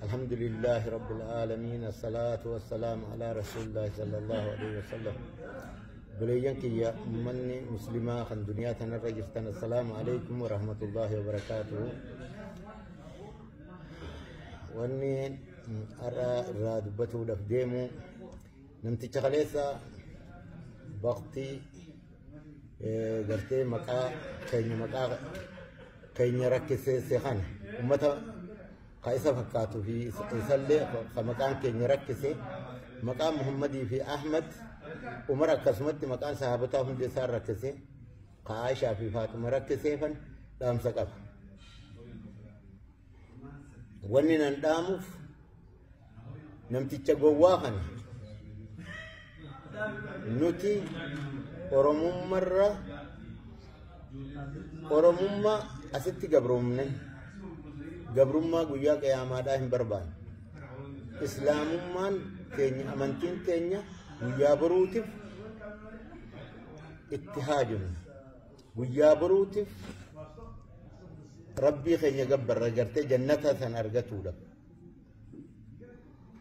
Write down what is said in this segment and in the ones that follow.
الحمد لله رب العالمين، الصلاة والسلام على رسول الله صلى الله عليه وسلم. بلينك يا مني مسلمة خن دنيا تنرجستان. السلام عليكم ورحمة الله وبركاته. واني أرى رادبته لفديمو نمتي خليسا بختي gartee maqaa keenya maqaa keenya rakkisee kana ummata ka isa fakkaatuu fi isallee ka maqaan keenya rakkise maqaa Muhammadii fi Ahmad Umar akkasumatti maqaan sahaabotaa hundi isaan rakkise ka Aishaa fi Faaxuma rakkiseefan dhaamsa qaba. Wanni nan dhaamuuf namticha gowwaa kana nuti Oromummarra Oromummaa asitti gabroomne gabrummaa guyyaa qiyaamaadhaa hin barbaanne. Islaamummaan keenya amantiin keenya guyyaa boruutiif itti haajumna. Guyyaa boruutiif rabbii keenya gabbarra gartee jannata san argatuudha.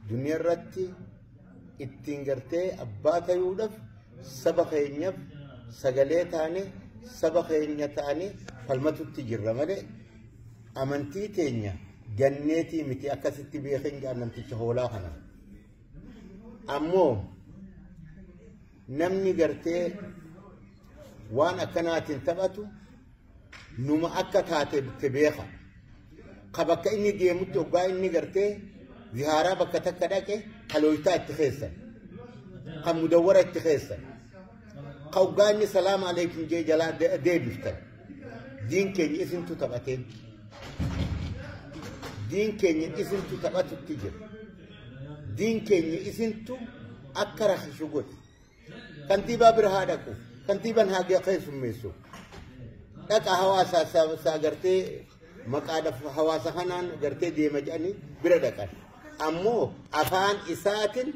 Duniyaa irratti ittiin gartee abbaa tayuudhaaf saba keenyaaf sagalee taane saba keenya taane falmatutti jirra malee amantii teenya ganneetii miti akkasitti beekan jedhan namticha hoolaa kana. Ammoo namni gartee waan akkanaatiin taphatu numa akka taate beeka. Ka bakka inni deemutti hoggaa inni gartee zihaaraa bakka takka dhaqe kalooytaa itti keessan. Kan mudawwara itti keessan. Ka hoggaa inni salaama alaikum jee jalaa deebiftan. Diin keenya isintu taphateen. Diin keenya isintu taphatutti jira. Diin keenya isintu akka rakkisu godhe. Kantiibaa bira haa dhaqu. Kantiibaan haa keessummeessu. Dhaqa hawaasaa isaa gartee maqaadhaaf hawaasa kanaan gartee deema jedhanii bira dhaqan. Ammoo afaan isaatiin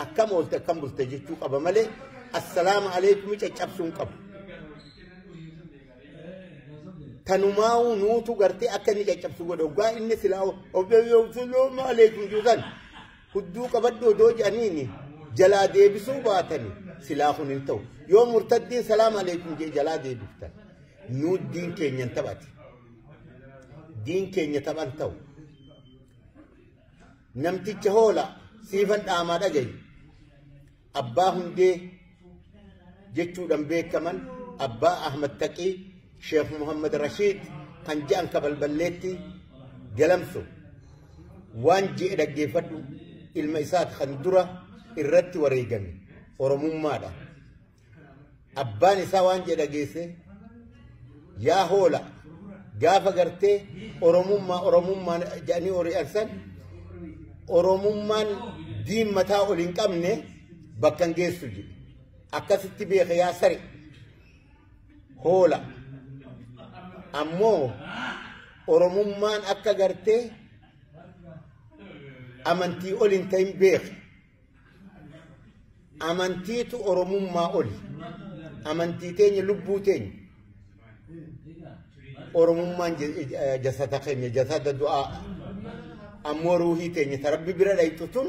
akkam oolte akkam bulte jechuu qaba malee assalaamu alaikum caccabsuu hin qabu. Tanumaa'uu nuutu gartee akka inni caccabsu godhe hoggaa inni silaa obboleessalaamu alaikum juusan hudduu qabadhu odoo jedhaniini jalaa deebisuu baatani silaa kun hin ta'u. Yoo murtaddiin salaamu alaikum jee jalaa deebiftan nuu diin keenya hin taphate. Diin keenya taphan ta'u. Namticha hoola siifan dhaamaa dhagaye abbaa hundee jechuudhaan beekaman abbaa Ahmad Taqii Sheekh Muhammad Rashiid kan je'an kabalballeetti galamsu waan je'e dhaggeeffadhu ilma isaati kan dura irratti wareegame Oromummaadha. Abbaan isaa waan je'e dhageesse yaa hoola gaafa gartee Oromummaa Oromummaa jedhanii hori'an san Oromummaan diin mataa ol hin qabne bakka hin geessu jedhe. Akkasitti beeka yaa sare hoola. Ammoo Oromummaan akka gartee amantii ol hin ta'in beeka. Amantiitu Oromummaa oli. Amantii teenya lubbuu teenya. Oromummaan jasada keenya jasada du'aa. Ammoo ruuhii teenya ta rabbi bira dhayxu tun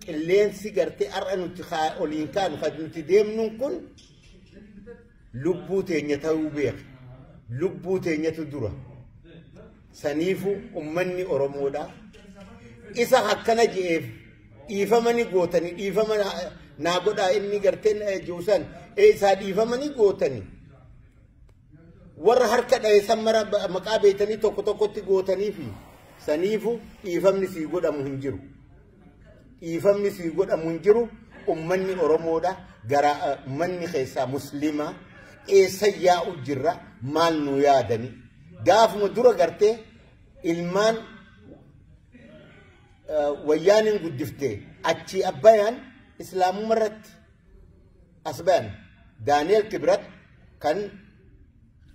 qilleensi gartee har'a nuti oliin kaanu kan nuti deemnuun kun lubbuu teenya ta'uu beeka. Lubbuu teenyatu dura. Saniifu ummanni Oromoodha. Isa akkana je'eef dhiifama ni gootanii dhiifama naa godhaa inni gartee jiru san isaa dhiifama ni gootanii. Warra harka dha'e san mara maqaa beeytanii tokko tokkotti gootanii fi saniifu dhiifamni sii godhamu hin jiru. Dhiifamni sii godhamu hin jiru. Ummanni Oromoodha. Gara ummanni keessaa Musliima eessa yaa'u jirra maal nu yaadani. Gaafuma dura gartee ilmaan wayyaaniin guddiftee achii abbayaan islaamummaa irratti as bayan Daani'el Kibrat kan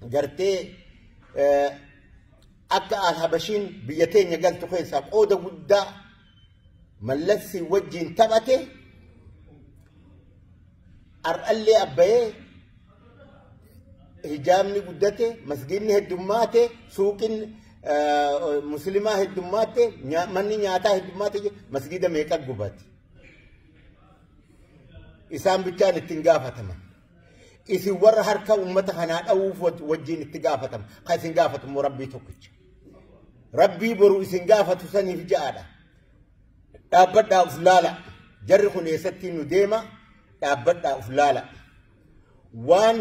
gartee akka Alhabashiin biyya teenya galtu keessaa qooda guddaa Mallassi wajjin taphate har'allee abbayee hijaabni guddate masgiidni heddummaate suuqiin Muslimaa heddummaatti manni nyaataa heddummaatti masgiida meeqa gubate. Isaan bichaan ittiin gaafataman. Isin warra harka uummata kanaa dha'uuf wajjin itti gaafatama. Kan isin gaafatamu Rabbii tokkicha. Rabbii boru isin gaafatu saniif ja'aadha. Dhaabbadhaa uf laala. Jarri kun eessatti nu deema dhaabbadhaa uf laala. Waan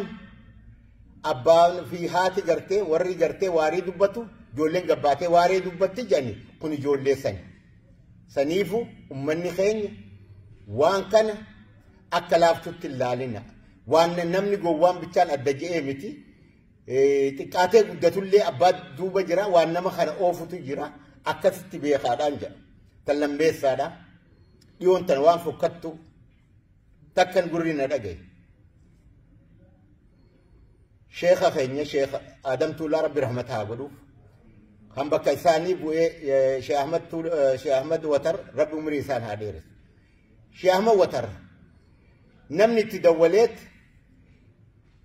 abbaan fi haati gartee warri gartee waarii dubbatu ijoolleen gabbaatee waaree dubbatti jedhani kun ijoollee sani. Saniifu uummanni keenya waan kana akka laaftutti hin laalina. Waan namni gowwaan bichaan adda je'ee miti. Xiqqaatee guddatullee abbaa duuba jira waan nama kana oofutu jira akkasitti beekaadhaan jedha. Tan lammeessaadha. Dhiyoon tan waan fokkattu takkan gurri na dhagaye. Sheekha keenya Sheekha Adam Tuulaa Rabbi rahmata haa godhuuf. Kan bakka isaanii bu'ee Sheekh Ahmad Watar Rabbi umrii isaan haa dheeressu. Sheekh Ahmad Watar namni itti dawwaleet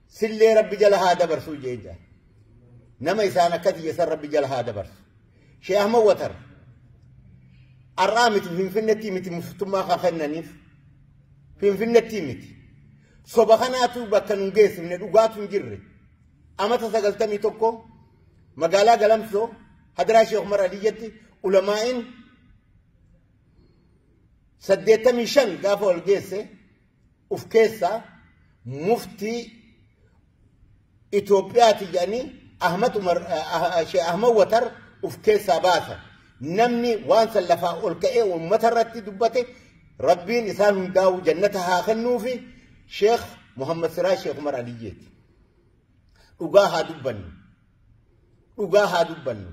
sillee Rabbi jala haa dabarsu jee jira. Nama isaan akkas iyyeessan Rabbi jala haa dabarsu. Sheekh Ahmad Watar har'aa miti Finfinneetti miti muftummaa kan kennaniif Finfinneetti miti. Soba kanaatu bakka nun geessifne dhugaatu hin jirre. Amata 91 magaalaa Galamsoo Hadiraa Sheekh Umar Aliyyetti ulamaa'in 85 gaafa ol geesse uf keessaa muftii Itoophiyaati jedhanii Ahmad Umar Sheekh Ahmad Watar uf keessaa baasan. Namni waan san lafaa ol ka'ee uummata irratti dubbate Rabbiin isaan hundaa'u jannata haa kennuufi Sheekh Muhammad Siraaj Sheekh Umar Aliyyeeti. Dhugaa haa dubbannu. Dhugaa haa dubbannu.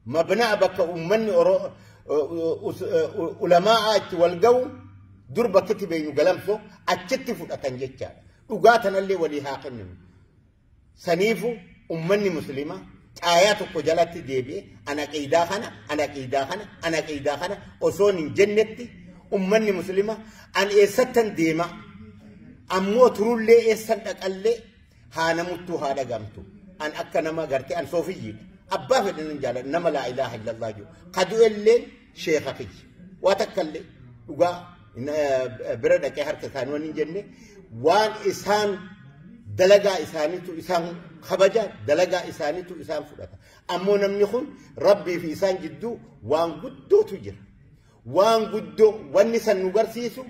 Mabnaa bakka uummanni ulamaa'a itti wal ga'u dur bakkitti beenyu Galamsoo achitti fudhatan jechaadha. Dhugaa tanallee walii haa kenninu. Saniifu uummanni musliimaa caayaa tokko jalatti deebi'e ana qiidaa kana ana qiidaa kana ana qiidaa kana osoo hin jennetti uummanni musliimaa an eessattan deema ammoo turullee eessan dhaqallee haa namuttuu haa dhagamtu an akka nama gartee an soofiyyiidha abbaa fedhan hin jaaladhu nama laa ilaaha illallah jiru kadu'elleen sheekha kiyya waa takkallee dhugaa bira dhaqee harka isaanii waan hin jenne waan isaan dalagaa isaaniitu isaan kabaja dalagaa isaaniitu isaan fudhata ammoo namni kun Rabbii fi isaan jidduu waan guddootu jira waan guddoo wanni san nu garsiisu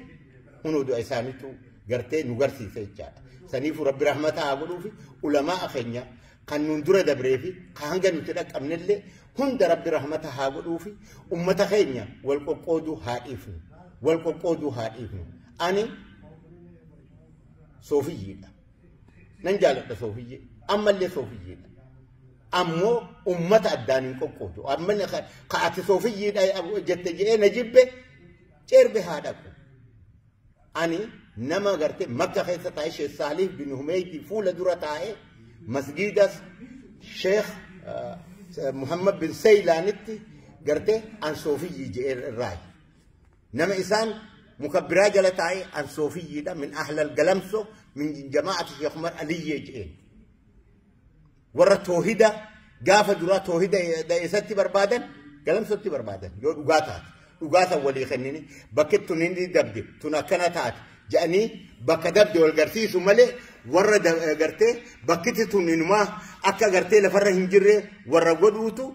hunuu du'a isaaniitu gartee nu garsiisa jechaadha. Saniifu Rabbi rahmata haa godhuufi ulamaa keenya kan nuun dura dabree fi kan hanga nuti dhaqqabnellee hunda Rabbi rahmata haa godhuufi ummata keenya wal qoqqooduu haa dhiifnu. Wal qoqqooduu haa dhiifnu. Ani soofiyyiidha. Nan jaaladha soofiyyee. Ammallee soofiyyiidha. Ammoo ummata addaan hin qoqqoodu. Amma ka ati soofiyyiidha jette je'ee na jibbe ceerbe haa dhaqu. Ani nama gartee Makka keessa taa'ee Sheekh Saalih bin Humeyti fuula dura taa'ee masgiidas Sheekh Muhammad bin Seylaanitti gartee an soofiyyii je'ee irraayi. Nama isaan mukabbiraa jala taa'ee an soofiyyiidha min ahlal Galamsoo min jamaa'ati Sheekh Umar Aliyyee je'een. Warra toohida gaafa duraa toohida eessatti barbaadan Galamsootti barbaadan yoo dhugaa taate. Dhugaa san walii kennini bakki tun inni dabde tun akkana taate jedhanii bakka dabde wal garsiisu malee warra gartee bakkitti tun inumaa akka gartee lafarra hin jirre warra godhuutu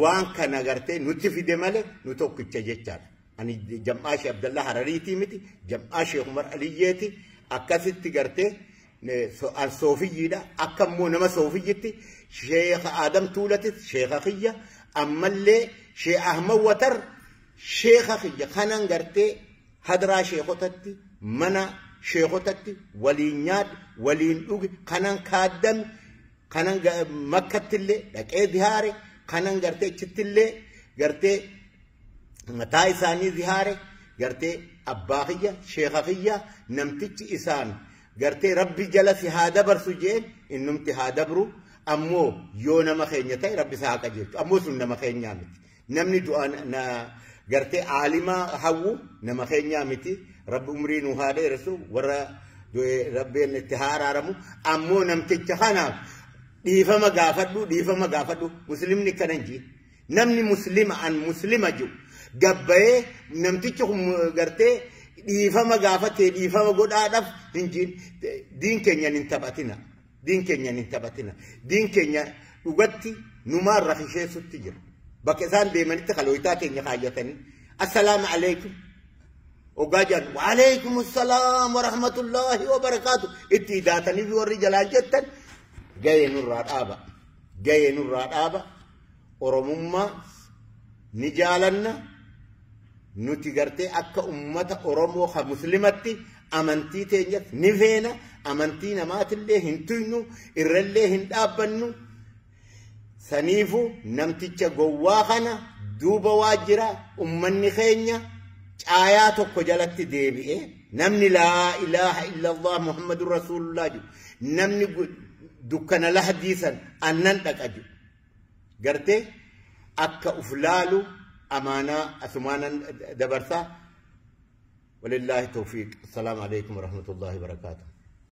waan kana gartee nutti fide malee nu tokkicha jechaadha. Ani jam'aa Sheekh Abdallaa Harariitii miti jam'aa Sheekh Umar Aliyyeeti akkasitti gartee an soofiyyiidha akka immoo nama soofiyyitti Sheekh Adam Tuulatis Sheekha kiyya ammallee Sheekh Ahmad Watar Sheekha kiyya kanan gartee hadiraa sheekotatti mana sheekotatti waliin nyaadhe waliin dhuge kanan kaaddame kanan Makkattillee dhaqee zihaare kanan gartee achittillee gartee mataa isaanii zihaare gartee abbaa kiyya sheekha kiyya namtichi isaan gartee Rabbi jala si haa dabarsu jeen innumti haa dabru ammoo yoo nama keenya ta'e Rabbi isaa haa qajeelchu ammoo sun nama keenyaa miti namni du'a gartee aalimaa hawwu nama keenyaa miti Rabbi umrii nu haa dheeressu warra Rabbiin itti haa araaramu ammoo namticha kanaaf Dhiifama gaafadhu, dhiifama gaafadhu. Muslimni akkana hin jiin. Namni muslima an muslima jiru gabbayee namtichi kun gartee dhiifama gaafatee dhiifama godhaadhaaf hin jiin. Diin keenyan hin taphatina. Diin keenyan hin taphatina. Diin keenya dhugatti numaan rafisheessutti jira. Bakka isaan deemanitti kalooyitaa keenya kaayyatanii. Assalaamu alaikum. Ogaa jedhan waalaikum assalaam wa rahmatullahi wa barakaatu. Itti idaatanii fi warri jalaa jettan gahee nurraa dhaaba. Gahee nurraa dhaaba. Oromummaa ni jaalanna. Nuti gartee akka ummata Oromoo ka muslimatti amantii teenyas ni feena. Amantii namaatillee hin tuynu, irrallee hin dhaabbannu. Saniifu namticha gowwaa kana duuba waa jira. Ummanni keenya caayaa tokko jalatti deebi'ee namni laa ilaaha illallah Muhammadun Rasuulullah jiru, namni dukkana lahdiisan annan dhaqa jiru gartee akka uf laalu amaanaa asumaanan dabarsaa. Walillaahi tawfiiq. Assalaamu alaikum warahmatullahi wabarakaatuh.